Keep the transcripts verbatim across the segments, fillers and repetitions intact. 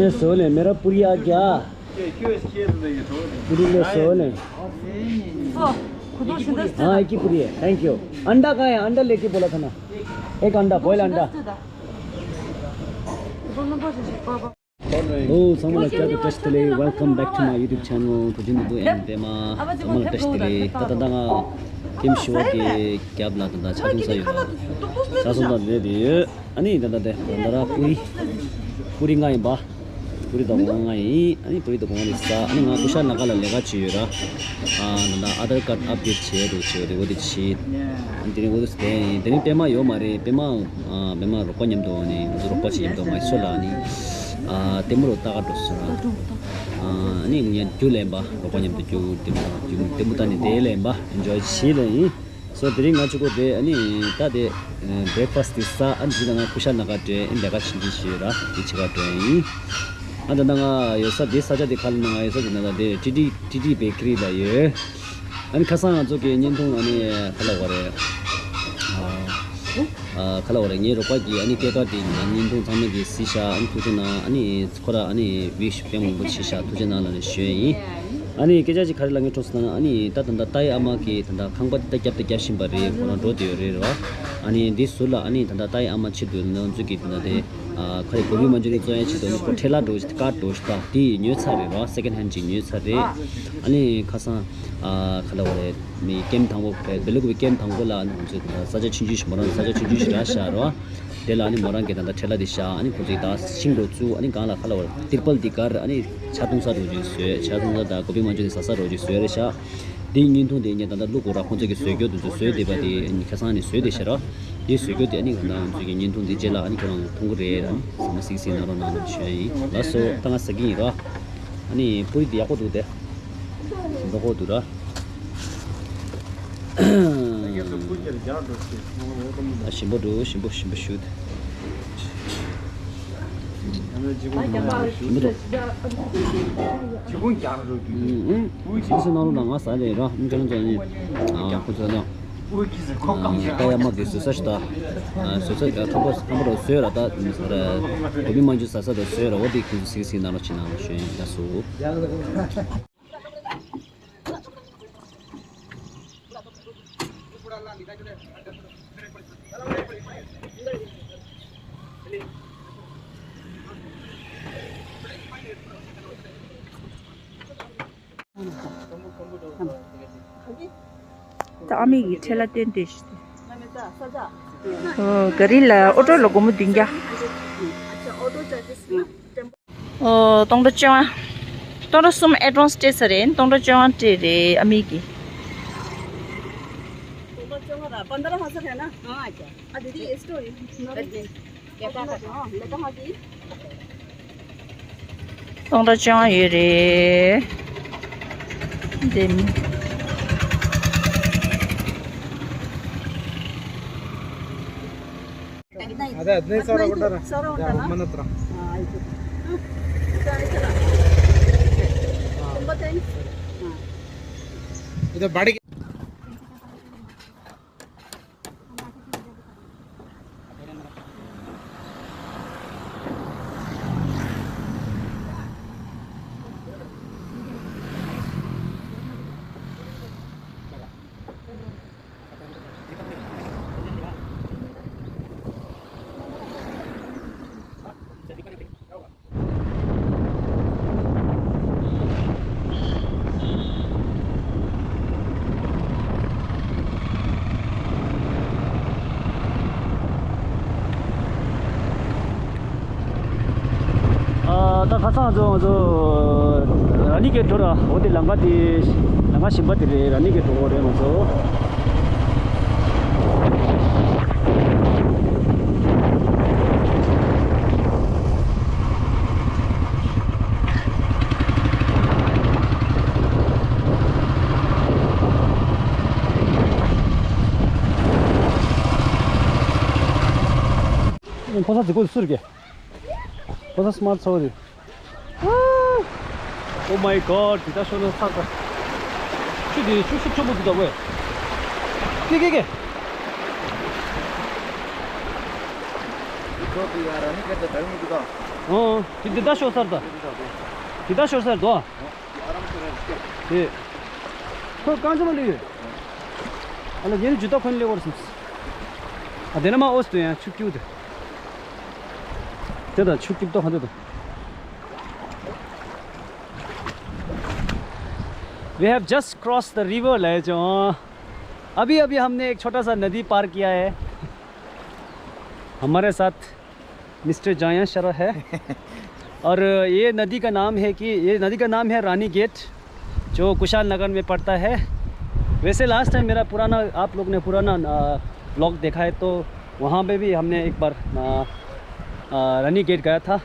सोने, मेरा पूरी आ गया। पूरी ले सोने। हाँ, एक ही पूरी है। Thank you. अंडा कहाँ है? अंडा लेके बोला था ना। एक अंडा, बॉयल अंडा। ओ, ཚང་མ་ལ་བསྐྱར་དུ་བཀྲ་ཤིས་བདེ་ལེགས། Welcome back to my YouTube channel. བུ་ཆུང་དུ་དུ་ཨེམ་པད་མ། ཚང་མ་ལ་བཀྲ་ཤིས་བདེ་ལེགས། ད་ད་ད་ང་ཁྱིམ་ཞུ་བ་གི་རྒྱབ་ལ་ད་ད་ཆ་ཚང་ས་ཡོད་ལ། ཆ་ཚང་ས་འདྲེ་དེ་ཡོད། ཨ་ནི་ད་ད་དེ་ད་ད་ར་པུ་རི། པུ་རི་ལྔ་ཡིན་པ། པུ་རི་དང་གོང་ལྔ་ཡིན། ཨ་ནི་པུ་རི་དང་གོང་ལྔ་ས། ཨ་ནི་ང་ཀུ་ཤ་ན་ག་ལ་ལས་ཀ་བྱེད་ཡོད་ར། ཨ་ད་ད་ཨ་དར་ཀར་ཨབ་ཌེཊ་བྱེད་རུ་བྱེད་རེ་བོ་དེ་བྱེད། ཨ་ནི་དེ་རིང་འོ་དེ་དེ་ཡིན། དེ་རིང་པད་མ་ཡོད་མ་རེད། པད་མ་ཨ་པད་མ་རོགས་པ་མཉམ་དུ་ཨ་ནི་ང་ཚོ་རོགས་པ་བྱེད་མཉམ་དུ་མ་སོ་ལ་ཨ་ནི། ཨ་ལྟད་མོ་རུ་ལྟ་ག་འགྲོ་སོང་ར། ཨ་ནི་ངས་རྒྱུ་ལེན་པ་རོགས་པ་མཉམ་དུ་རྒྱུ་ལྟད་མོ་རྒྱུ་ལྟད་མོ་ལྟ་ནི་དེ་ལེན་པ་ཨེན་ཇོའི་བྱེད་ལ་ཡིན། སོ་དེ་རིང་ང་ཆུ་གོ་དེ་ཨ་ནི་ད་དེ་བྷེ་རེག་ཕ་སི་དེ་ས། ཨ་ནི་དེ་ལ་ང་ཀུ་ཤ་ན་ག་སྤྲད། ཨ་ནི་ལས་ཀ་ཕྱིན་ཅི་ཞེས་ར་དེ་ཆེ་ག་སྤྲད་ཡིན། ཨ་ད་ད་ང་ཡོད་ས་དེ་ས་ཆ་དེ་ཁ་ལ་ན་ང་ཡོད་ས་དེ་ན་ད་དེ་ཊི་ཊི་ཊི་ཊི་བེ་ཀ་རི་ལ་ཡོད། ཨ་ནི་ཁ་སང་ང་ཚོ་གི་བརྙན་ཐུང་ཨ་ནི་ཁ་ལ་བ་རེད། ཨ་ཁ་ལ་བ་རེད། ངའི་རོགས་པ་གི་ཨ་ནི་སྐྱེས་སྐར་དེ་ང་བརྙན་ཐུང་ཚང་མ་གི་གཟིགས་ཤག་ཨ་ནི་ཐུགས་རྗེ་གནང་། ཨ་ནི་ཁོ་ར་ཨ་ནི་ཝི་ཤི་དཔེ་མང་པོ་བྱས་ཤག་ཐུགས་རྗེ་གནང་ལ་ནི་ཞུ་ཡ་ཡིན། ཨ་ནི་སྐད་ཆ་ཅིག་ག་རེ་ལབ་ངེས་འཕྲོ་སོང་ན། ཨ་ནི་ད་ད་ད་ཏའི་ཨ་མ་གི་ད་ད་ཁང་པ་ད་རྒྱབ་ད་རྒྱབ་བཞིན་པ་རེད། ཁོ་རང་འགྲོ་དེ་ཡོད་རེད་ར། ཨ་ནི་འདི་ཟུར་ལ་ཨ་ནི་ད་ད་ཏའི་ཨ་མ་ཆེད་དུ་ང་ཚོ་གི་ད་ད་དེ་ཨ་ཁ་རེ་གོ་བི་མན་ཇུ་རི་བཙོང་ཡ་ཆེད་དུ་ཨ་ནི་ཁོ་ཁྲེ་ལ་འགྲོ་ཞིག་ཀར་འགྲོ་ཞིག་ད་དེ་ཉོས་ཚར་རེད་ར། སེ་ཀེན་ཧེན་ཌི་ཅིག་ཉོས་ཚར་རེད། ཨ་ནི་ཁ་སང་ཨ་ཁ་ལ་བ་རེད། མི་ཀེམ་དང་པོ་བེ་ལུ་གུ་བི་ཀེམ་དང་པོ་ལ་ཨ་ནི་ང་ཚོ་ས་ཆ་ཆུང་ཆུང་ཞིག་མོ་རང་ས་ཆ་ཆུང་ཆུང་ཞིག་ར་ཤག་ར། དེ་ལ་ཨ་ནི་མོ་རང་གི་ད་ལྟ་ཁྲེ་ལ་དེ་བཞག་ཨ་ནི་ཁོ་ཚོས་ད་ཤིང་འགྲོ་བཙུགས། ཨ་ནི་གང་ལ་ཁ་ལ་བར་ཏིར་པལ་དེ་གར་ཨ་ནི་ཆ་འཐུང་ས་འགྲོ་རྒྱུ་བཟོས། ཆ་འཐུང་ས་དང་ཀོ་པི་མ་འཇུ་དེ་ཟ་ས་འགྲོ་རྒྱུ་བཟོས་རེད་ཤག་དེའི་བརྙན་ཐུང་དེ་ངས་ད་ལྟ་བླུག་གོ་ར། ཁོང་ཚོ་གི་བཟོས་རྒྱུ་དེ་ཚོ་བཟོས་བསྡད་པ་དེ་ཨ་ནི་ཁ་སང་ནས་བཟོས་བསྡད་ཤག་ར། དེ་བཟོས་རྒྱུ་དེ་ཨ་ནི་ང་ཚོ་གི་བརྙན་ཐུང་དེ་རྗེས་ལ་ཨ་ནི་ཁྱོད་རང་མཐོང་གི་རེད། ཨ་ནི་ཚང་མ་གཟིགས་གཟིགས་གནང་རོགས་གནང་ཞུ་ཡ་ཡིན། ལགས་སོ། ད་ང་ཟ་གི་ཡིན་ར། ཨ་ནི་པུ་རི་དེ་ཡག་པོ་འདུག་སྟེ། མདོག་ཁོག་འདུག་ར། ཞིམ་པོ་འདུག་ཞིམ་པོ་ཞིམ་པོ་ཞུ། ཞིམ་པོ་འདུག་ཨུ་ཨུ། སོ་སོ་ནང་ལོགས་ལ་ང་ཟ་ལེ་ར། ཨུ་ཁྱོད་རང་ཚོ་ནི་ཨ་ཁོ་ཚོ་ན་ཨ་ད་ཡ་མ་དེ་བཟོ་ས་ཞིག་ད་བཟོ་ས་ཁམ་པ་ཁམ་པ་རོ་བཟོས་ར། ད་ཟ་ར་གོ་བི་མ་འཇུ་ཟ་ས་དང་བཟོས་ར། འོ་དེ་ཁྱོད་ཚོ་སིག་སིག་ནང་ལོགས་ཕྱིན་ནང་ལོགས་ཞུ་ཡིན། ལགས་སོ། ད་ཨ་མའི་གི་ཁྲལ་ལ་བསྟན་ཏེ་ཤི། ཨོ་ག་རི་ལ་ཨོ་ཊོ་ལ་སྒོར་མོ་བདུན་བརྒྱ། ཨོ་སྟོང་ཕྲག་བཅོ་ལྔ། སྟོང་ཕྲག་གསུམ་ཨེ་ཌ་ཝན་སི་སྤྲད་ཚར་རེད། སྟོང་ཕྲག་བཅོ་ལྔ་སྤྲད་རེད་ཨ་མའི་གི། पंद्रह हजार है ना? हाँ, अच्छा। हाँ, दीदी, ये स्टोरी। हाँ, लता हाँ की। སྟོང་ཕྲག་བཅོ་ལྔ་ཡོད་རེད། འདི་ནི། अरे, नहीं, सारा उठा ना। सारा उठा ना? मन्नत रहा। हाँ, आई तो। हाँ, चला। हाँ। तुम बताइए। हाँ। इधर बाड़ी ཨ་ད་ཁ་སང་ང་ཚོ་ང་ཚོ་ར་ནི་གེ་འགྲོ་ར། འོ་དེ་ལམ་ཁ་དེ་ལམ་ཁ་གཞན་པ་དེ་རེད། ར་ནི་གེ་འགྲོ་གོ་རེད་ང་ཚོ། ཕོ་ས་ཟི་གོ་སུར་གེ། ཕོ་ས་སི་མ་ཚོ་རེད། Oh my god, དེ་ད་ཤོར་ན་ཚར་ཚར། ཆུ་དེ་ཆུ་ཤུགས་ཆེན་པོ་འདུག་ད་ཝེ། ཀེ་ཀེ་ཀེ། ཁྱོད་དེ་ཡ་ར་ནི་སྐད་ཆ་ད་ཡོང་གི་འདུག་ད། ཨོ། དེ་འདི་ད་ཤོར་སར་ད། དེ་ད་ཤོར་སར་དོ། དེ། ཁོ་གང་ཙམ་ལས་ཡོད། ཨ་ལ་ངས་ཇུ་ཏོ་ཁོན་ལས་བར་སོང་། ཨ་དེ་ན་མ་ཨོས་དུ་ཡང་ཆུ་ཀྱུ་དེ། དེ་ད་ཆུ་ཀྱུ་ཏོ་ཁ་དེ་དུ། We have just crossed the river, ले जो। अभी अभी हमने एक छोटा सा नदी पार किया है। हमारे साथ मिस्टर जाया शरा है। और ये नदी का नाम है कि, ये नदी का नाम है रानी गेट, जो कुशाल नगर में पड़ता है। वैसे लास्ट टाइम मेरा पुराना, आप लोग ने पुराना ब्लॉग देखा है, तो वहाँ पे भी हमने एक बार रानी गेट गया था।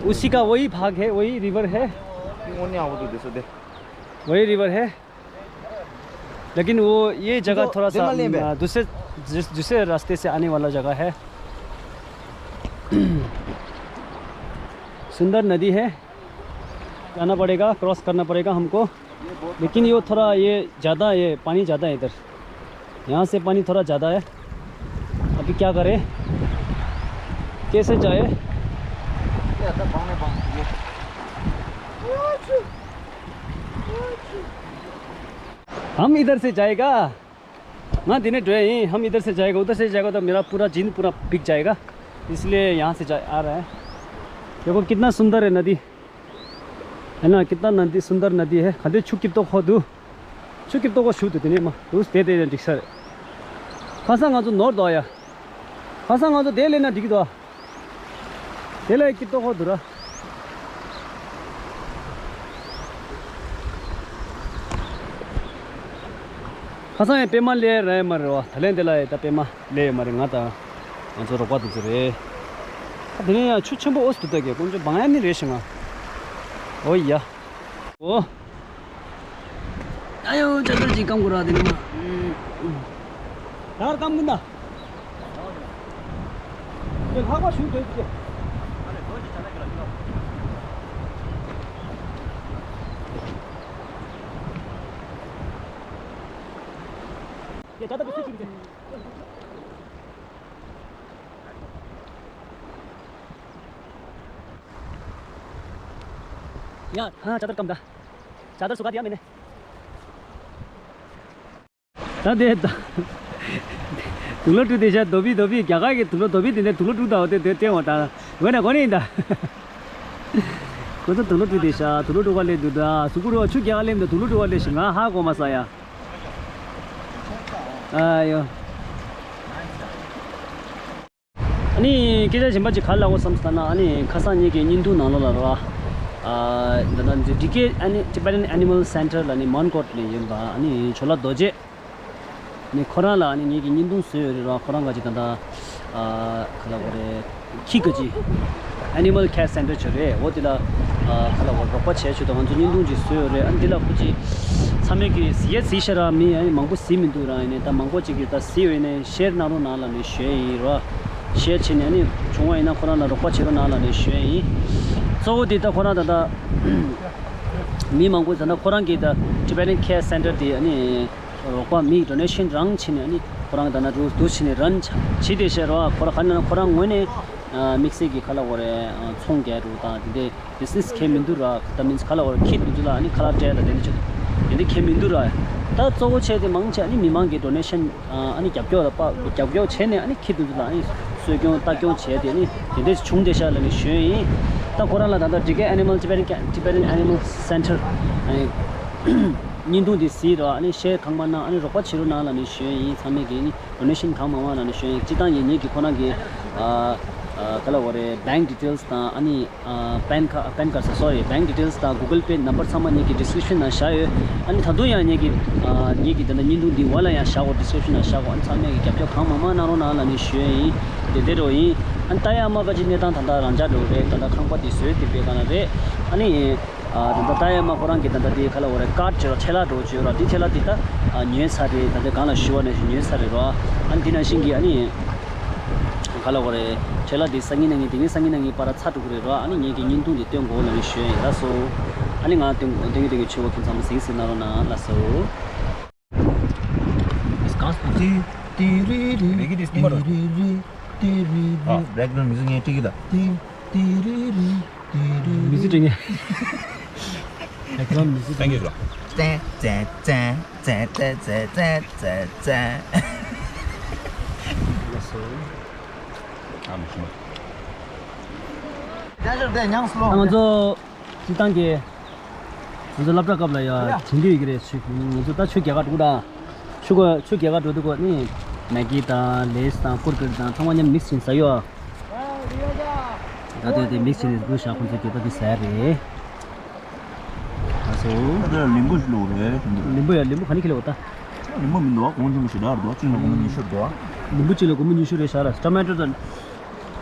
उसी का वही भाग है, वही रिवर है। वही रिवर है। लेकिन वो ये जगह थोड़ा सा दूसरे, दूसरे रास्ते से आने वाला जगह है। सुंदर नदी है। जाना पड़ेगा, क्रॉस करना पड़ेगा हमको। लेकिन ये थोड़ा, ये ज़्यादा, ये पानी ज़्यादा है इधर। यहाँ से पानी थोड़ा ज़्यादा है। अभी क्या करें, कैसे जाए? हम इधर से जाएगा। हाँ, दिने ड्रे ही, हम इधर से जाएगा, उधर से जाएगा तो मेरा पूरा जींद पूरा बिक जाएगा, इसलिए यहाँ से जा, आ रहा है। देखो कितना सुंदर है नदी, है ना? कितना नदी, सुंदर नदी है। खंदे छुकी तो खो दू, छुकी तो को छू दे दिने मा, उस दे दे दिख सर। खासा गा तो नोर दो आया, खासा गा तो दे लेना दिख दो। དེ་ལ་ཀི་ཏོག་ཁོ་འདུག་ར། ཁ་སང་ཡང་པད་མ་ལས་ར་མ་རེད་བ། ད་ལན་དེ་ལ་ཡང་ད་པད་མ་ལས་མ་རེད། ང་དང་ང་ཚོ་རོགས་པ་དེ་ཚོ་རེད། ད་དེ་ནས་ཡང་ཆུ་ཆེན་པོ་ཨོ་སི་འདུག་ད་གས་ཀོང་ཅོ་བང་ཡ་ནི་རེད་ཤི་ང་། ཨོ་ཡ། ཨོ། ཨ་ཡོ་ཅ་ཏར་ཅི་ཀམ་གུ་ར་དེ་ནི་མ། ད་ར་ཀམ་གུ་ན། དེ་ལྷག་པ་ཞུ་དོན་ཅི། དེ་ད་ལྟ་བུ་སུ་ཅིག་འདི། ཡ། ཧ་ཅ་ཏར་ཀམ་ད། ཅ་ཏར་སུ་ག་དེ་ཡ་མེ་ནེ། ད་དེ་ད། དུག་ལོག་བཀྲུས་ཏེ་ཤ་དོ་བི་དོ་བི་རྒྱ་གར་གྱི་དུག་ལོག་དོ་བི་དེ་འདྲ་དུག་ལོག་བཀྲུས་ད་འོ་དེ་དེ་སྟེང་འོ་ད། འོ་ན་གོ་ནི་ཡིན་ད། ཁོ་ཚོ་དུག་ལོག་བཀྲུས་ཏེ་ཤ་དུག་ལོག་བཀྲུས་ག་ལེ་འདུག་ད་སུ་གུ་རོ་ཆུ་རྒྱ་གར་ལེ་འདུག་དུག་ལོག་བཀྲུས་ག་ལེ་ཤི་ང་ཧ་གོ་མ་ས་ཡ། ཨ་ཡོ། ཨ་ནི་སྐད་ཆ་གཞན་པ་ཅིག་ག་རེ་ལབ་དགོས་བསམ་ཟེར་ན། ཨ་ནི་ཁ་སང་ངེད་ཀྱི་བརྙན་ཐུང་ནང་ལོགས་ལ་རེད་བ། ཨ་འདི་ན་ཌི་ཀེ་ཨ་ནི་Tibetan Animal Center ལ་ནི་མོན་གྷོ་ནས་ཡིན་པ་ཨ་ནི་ཇོ་ལ་རྡོ་རྗེ། ནི་ཁོ་རང་ལ་ཨ་ནི་ངེད་ཀྱི་བརྙན་ཐུང་བཟོས་ཡོད་རེད་ར། ཁོ་རང་ག་ཅིག་ད་ལྟ་ཨ་ག་ལབ་དགོས་རེད། ཁྱི་ག་ཅིག Animal Care Center ཅིག་རེད། འོ་དེ་ལ་ཨ་ག་ལབ་དགོས་རོགས་པ་བྱས་ཆོད་དང་ང་ཚོ་བརྙན་ཐུང་ཅིག་བཟོས་ཡོད་རེད། ཨ་ནི་དེ་ལ་ཁོ་ཅིག་ཚང་མས་ཀྱི་གཟིགས་ཡས་གཟིགས་ཤ་ར་མི་ཨ་ནི་མང་པོ་གཟིགས་མི་འདུག་ར། ཡིན་ནའི་ད་མང་པོ་ཅིག་གིས་ད་གཟིགས་ཡོད་ནའི་ཤེར་གནང་རོགས་གནང་ལབ་ནས་ཞུ་ཡས་ཡིན་ར། ཤེར་བྱས་ནས་ཨ་ནི་བྱུང་བ་ཡིན་ན་ཁོ་རང་ལ་རོགས་པ་བྱེད་རོགས་གནང་ལབ་ནས་ཞུ་ཡས་ཡིན། གཙོ་བོ་དེ་ད་ཁོ་རང་ད་ལྟ་མི་མང་པོ་ད་ལྟ་ཁོ་རང་གིས་ད་Tibetan Care Center དེ་ཨ་ནི་རོགས་པ་མི་ཌོ་ནེ་ཤན་རང་བྱས་ནས་ཨ་ནི་ཁོ་རང་ད་ལྟ་རུ་འདུག་བྱས་ནས་རན་བྱས་བྱས་དེ་བཤད་རོགས། ཁོ་རང་ག་ནས་ཁོ་རང་ངོས་ནས་དམིགས་བསལ་གྱི་ག་ལབ་དགོས་རེད། ཚོང་རྒྱག་རུ་དང་དེ་འདྲའི་བི་ཛི་ནེ་སི་གལ་མི་འདུག་ར། ད་མིན་ག་ལབ་དགོས་རེད། ཁྱི་དེ་ཚོ་ལ་ཨ་ནི་ཁ་ལག་སྤྲད་ལ་དེ་འདྲ་ཆུ་དེ་འདྲ་གལ་མི་འདུག་ར། ད་གཙོ་བོ་བྱས་ཏེ་མང་ཆེ་ཨ་ནི་མི་མང་གི་ཌོ་ནེ་ཤན་ཨ་ནི་རྒྱབ་སྐྱོར་ལ་པ་རྒྱབ་སྐྱོར་བྱས་ནས་ཨ་ནི་ཁྱི་དེ་ཚོ་ལ་ཨ་ནི་གསོ་སྐྱོང་ལྟ་སྐྱོང་བྱས་ཏེ་ཨ་ནི་དེ་འདྲ་བྱུང་བསྡད་ཤག་ལབ་ནས་ཞུ་ཡས་ཡིན། ད་ཁོ་རང་ལ་ད་ལྟ་ཌི་ཀེ་ཨེ་ནི་མལ་ཊི་བེ་ཊན་ཊི་བེ་ཊན་ཨེ་ནི་མལ་སེན་ཊར་ཨ་ནི་བརྙན་ཐུང་འདི་གཟིགས་རོགས། ཨ་ནི་ཤེར་གང་མང་གནང་། ཨ་ནི་རོགས་པ་བྱེད་རོགས་གནང་ལབ་ནས་ཞུ་ཡས་ཡིན། ཚང་མས་ཀྱིས་ཨ་ནི་ཌོ་ནེ་ཤན་གང་མང་མང་གནང་ནས་ཞུ་ཡས་ཡིན། སྤྱིར་བཏང་ངེད་ཀྱི་ཁོ་རང་གི་ཨ་ཨ་ག་ལབ་དགོས་རེད། བེང་ཌི་ཊེལ་སི་དང་ཨ་ནི་ཨ་པན་ཁ་པན་ཁ་སོ་སོ་རི་བེང་ཌི་ཊེལ་སི་དང་གུ་གལ་པེ་ནམ་བར་ཚང་མ་ངེད་ཀྱི་ཌི་སི་ཀི་རི་པ་ཤན་ནང་བཞག་ཡོད། ཨ་ནི་ད་དུང་ཡང་ངེད་ཀྱི་ཨ་ངེད་ཀྱི་དེ་འདྲ་བརྙན་ཐུང་འདི་འོག་ལ་ཡང་བཞག་གོ་ཌི་སི་ཀི་རི་པ་ཤན་ནང་བཞག་གོ་ཨ་ནི་ཚང་མས་ཀྱི་རྒྱབ་སྐྱོར་གང་མང་མང་གནང་རོགས་གནང་ལབ་ནས་ཞུ་ཡས་ཡིན། དེ་འདྲ་རོ་ཡིན། ཨ་ནི་ད་ཡང་མ་ག་ཅིག་གནས་སྟངས་ད་ལྟ་རང་འཇགས་འགྲོ་རེད། ད་ལྟ་ཁང་པ་འདི་བཟོས་བསྡད་པའི་སྒང་ལ་རེད། ཨ་ནི་ཨ་ད་ལྟ་ད་ཡང་མ་ཁོ་རང་གི་ད་ལྟ་དེ་ག་ལབ་དགོས་རེད། ཀཱཌ་བྱོས་ར་ཁྲལ་ལག་འགྲོ་བྱོས་ར་དེ་ཁྲལ་ལག་དེ་ད་ཨ་ཉོས་ཚར་རེད། ད་ལྟ་གང་ལ་ཞུ་བ་ནས་ཉོས་ཚར་རེད་རོ། ཨ་ནི་དེ་ནང་བཞིན་གྱི་ཨ་ནི་ག་ལབ་དགོས་རེད། ཁྲལ་ལག་དེ་སང་ཉིན་གནངས་ཉིན་དེ་ཉིན་སང་ཉིན་གནངས་ཉིན་བར་ཚར་འགྲོ་གི་རེད་རོ། ཨ་ནི་ངེད་ཀྱི་བརྙན་ཐུང་དེ་སྟོན་དགོས་ལབ་ནས་ཞུ་ཡས་ཡིན། ལགས་སོ། ཨ་ནི་ང་སྟོན་སྟོན་གྱི་སྟོན་གྱི་ཆོས་གོ་ཁྱིམ་ཚང་མ་གཟིགས་གཟིགས་གནང་རོགས་གནང་། ལགས་སོ། It's constitution. ཏི་རི་རི། Make it is ཏི་རི་རི། ཏི་རི་རི། ཨ། བེག་གི་རའུན་ཌི་མིའུ་ཛིག་ངས་ཁྲིད་ཀྱི་ད། ཏི། མི་ཚེ་དྲན་ངེས། Background music. Thank you, bro. ཙན་ཙན་ཙན་ཙན་ཙན་ཙན་ཙན། ཨ་མ་ཤི་མ། ང་ཚོ་སྤྱིར་བཏང་གི་ང་ཚོ་སློབ་གྲྭ་སྐབས་ལ་ཡ་དྲན་གྱི་ཡོད་ཀྱི་རེད། ང་ཚོ་ད་ཆུ་རྒྱག་ག་འགྲོ་གི་ར། ཆུ་ག་ཆུ་རྒྱག་ག་འགྲོ་དུས་གོ་ནི་མེག་གི་དང་ལེས་དང་ཀུར་ཀུར་དང་ཚང་མ་མཉམ་མིག་སི་བྱས་ཟ་ཡོད། ད་དེ་དེ་མིག་སི་བྱས་ནས་སྒུག་བཞག་ཁོང་ཚོ་གི་ད་དེ་ཟ་ཡ་རེད། ཨ་སོ། ད་ལིམ་བུ་ཞིག་ལོག་རེད། ལིམ་བུ་ཡ་ལིམ་བུ་ག་ནས་ཁྱེར་ལོག་ད། ལིམ་བུ་མི་འདུག་གོང་ཆེན་པོ་ཞེ་དྲག་རེད་འདུག་གཅིག་ལ་སྒོར་མོ་ཉི་ཤུ་རེད་འདུག་ལིམ་བུ་གཅིག་ལ་སྒོར་མོ་ཉི་ཤུ་རེད་ཤག་ར། ཊོ་མེ་ཊོ་དང་།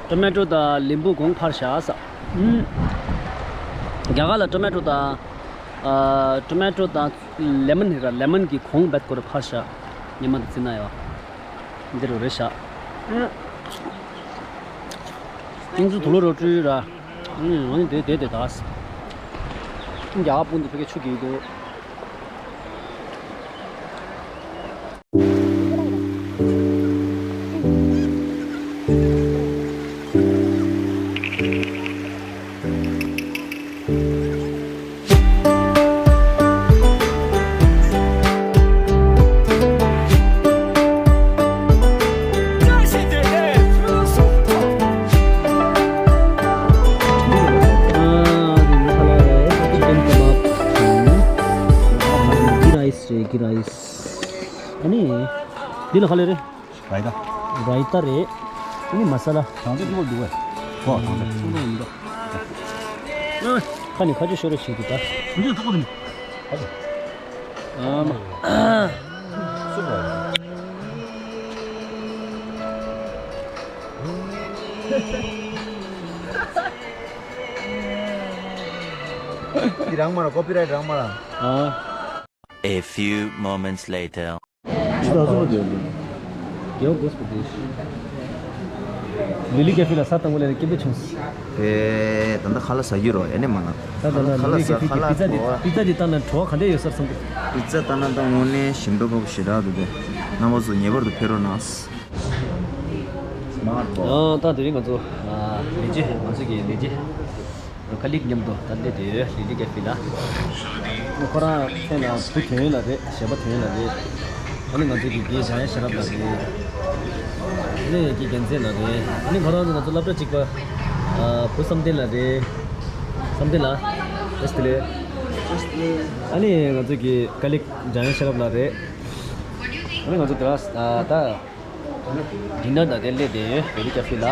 ཊོ་མེ་ཊོ་དང་ལིམ་བུ་གོང་འཕར་བཞག་ས། ཨུམ། རྒྱ་གར་ལ་ཊོ་མེ་ཊོ་དང་། ཨ། ཊོ་མེ་ཊོ་དང་ལེ་མོན་ཧེ་ར། ལེ་མོན་གྱི་གོང་རྦད་སྐོར་འཕར་བཞག་ཉི་མ་དང་བརྩིས་ན་ཡོད། འདི་རུ་རེད་ཤག་ཨུམ། ཏིང་ཙུ་དུ་ལོ་རོ་ཀྲུའི་ར། ཨུམ། ཨ་ནི་དེ་དེ་དེ་ད། རྒྱ་གར་སྤུན་དུ་ཕ་གི་ཆུ་གི་འདུག་ཨ་ནི། འདི་ལ་ཧ་ལས་རེད། རའི་ཏ། རའི་ཏ་རེད། ཨ་ནི་མ་ས་ལ། གྲང་ཚད་ཅིག་པོ་འདུག་གས། གོ་གྲང་ཚད། ཚོང་དང་མི་འདུག་ཁ་ནས་ཁ་ཆུ་ཤོར་རེ་བྱེད་འདུག་ད། འདི་ཐུག་པ་དེ་ནི། ཨ་མ། སུ་རེད། འདི་རང་མ་ར། ཀོ་པི་རའིཊ་རང་མ་ར། ཨ། A few moments later. ཇི་ལྟར་བཟོ་བ་དེ་ཡིན། ཡོ་གོས་པ་དེ། ལི་ལི་ཀེ་ཧྥེ་ལ་ས་དང་པོ་ལ་སྐྱིད་པོ་བྱུང་། ཨེ། ད་ལྟ་ཁ་ལག་ཟ་རྒྱུ་རོ་ཡ་ནི་མ་ན། ད་ད་ད་ལི་ལི་ཀེ་ཧྥེ་གི་པི་ཛ་དེ། པི་ཛ་དེ་བཏང་ན་བྲོ་བ་ག་འདྲ་ཡོད་སར་སོང་གི། པི་ཛ་བཏང་ན་ད་དངོས་གནས་ཞིམ་པོ་བབ་ཞེ་དྲག་འདུག་དེ། རྣམ་པ་ཚོ་ངེས་པར་དུ་ཕེབས་རོགས་གནང་། ཨ། ད་དེ་རིང་ང་ཚོ་ལས་བྱེད། ང་ཚོ་གི་ལས་བྱེད། ཀ་ལིག་མཉམ་དུ་ད་ལྟ་དེ་ལི་ལི་ཀེ་ཧྥེ་ལ། ཁོ་རང་ཕན་ལ་བུ་དོན་ལ་རེད། གཞས་པ་དོན་ལ་རེད། ཨ་ནི་ང་ཚོ་གི་རྒན་བྱང་ཡ་ཤེས་རབ་ལགས་རེད། ཨ་ནི་ཀྱི་རྒྱལ་མཚན་ལགས་རེད། ཨ་ནི་ཁོ་རང་ཚོ་ང་ཚོ་སློབ་གྲྭ་གཅིག་པ། ཨ། བུ་བསམ་གཏན་ལགས་རེད། བསམ་གཏན་ལགས། བཀྲ་ཤིས་བདེ་ལེགས། ཨ་ནི་ང་ཚོ་གི་ཀ་ལིག་བྱང་ཡ་ཤེས་རབ་ལགས་རེད། ཨ་ནི་ང་ཚོ་དེ་ར་ད། ཌི་ནར་དང་དེ་སླེབས་བསྡད་ཡོད། ལི་ལི་ཀེ་ཧྥེ་ལ།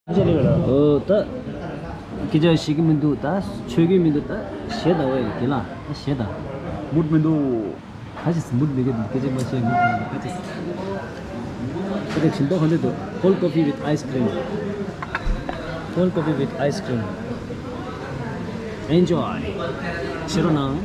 ཨོ་ད། སྐད་ཆ་བཤད་ཀྱི་མི་འདུག་ད་ཆོས་ཀྱི་མི་འདུག་ད་གཞས་ད་བས་དེ་ལ་ད་གཞས་ད། མུཌ་མི་འདུག་ཁ་ཅིག་མུཌ་མི་འདུག་སྐད་ཆ་མ་བཤད་མུཌ་མི་འདུག་ཁ་ཅིག་ཁ་ཅིག་ཞིམ་མདོག་ག་འདྲ་འདུག Cold coffee with ice cream. Cold coffee with ice cream. Enjoy. ཤེས་རོགས་གནང་།